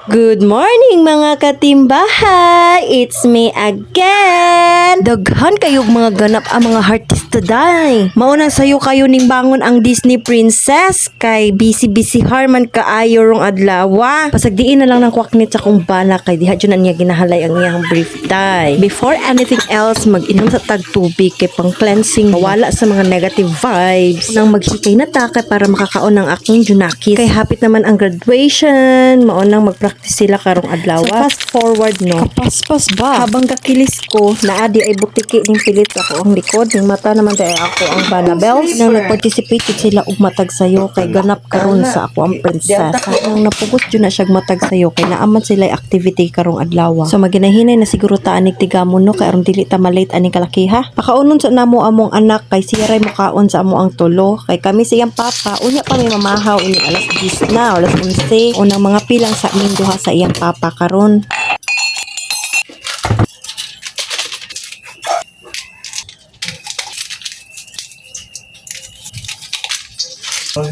Good morning, mga katimbahay! It's me again! Daghan kayog mga ganap ang mga artista day. Maunang sayo kayo ning bangon ang Disney princess kay busy busy harman kaayo rong adlaw. Pasagdiin na lang ng kwaknit sa kong bana kay diha jud na niya ginahalay ang iyang brief day. Before anything else, mag-inom sa tag tubig kay pang cleansing, mawala sa mga negative vibes. Nang maghikay na ta kay para makakaon ng akong junakis. Kay hapit naman ang graduation, maunang mag-practice sila karong adlaw. So fast forward, no. Kapaspas ba? Habang kakilis ko, naa di ay butiki ning pilit ako ang likod, ning mata naman di ay ako ang Banabels. Nang nag-participate jud sila og matag sayo kay ganap karon sa ako ang princess. Nang napugos jud na siya matag sayo kay naaman sila activity karong adlaw. So maginahinay na siguro ta anig tigamon, no, kay aron dili ta malate aning kalakiha. Pakaunon sa namo among anak kay siya ray mukaon sa amo ang tulo kay kami siyang papa unya pa may mamahaw ini alas 10 na o alas 11. Unang mga pilang sa aming duha sa iyang papa karon. Oh,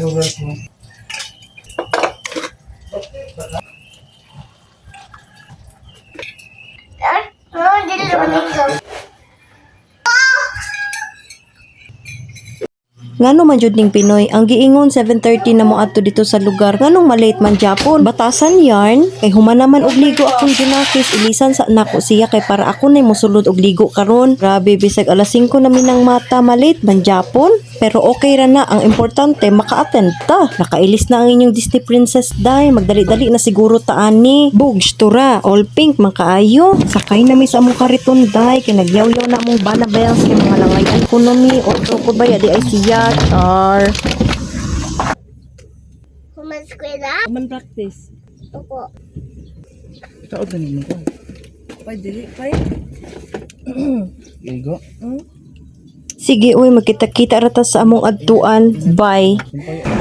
dili naman ikaw. Ngano man jud ning Pinoy, ang giingon 7:30 na mo adto dito sa lugar. Nganong malate man Japon? Batasan yarn kay human naman og ligo akong junakis, ilisan sa nako siya kay para ako nay mosulod og ligo karon. Grabe, bisag alas 5 na minang mata, malate man Japon. Pero okay ra na, ang importante maka-attend ta. Nakailis na ang inyong Disney princess day, magdali-dali na siguro ta ani. Bugs tura, all pink man kaayo. Sakay na mi sa among kariton day kay nagyawyaw na among Banabels kay mga langayan kuno mi. Otro ko ba ya di ay siya char. Human eskwela? Man practice. Opo. Taod na nimo ko. Pay dili pay. Igo. Sige uy, magkita-kita ra ta sa among adtuan. Bye. Sumpay.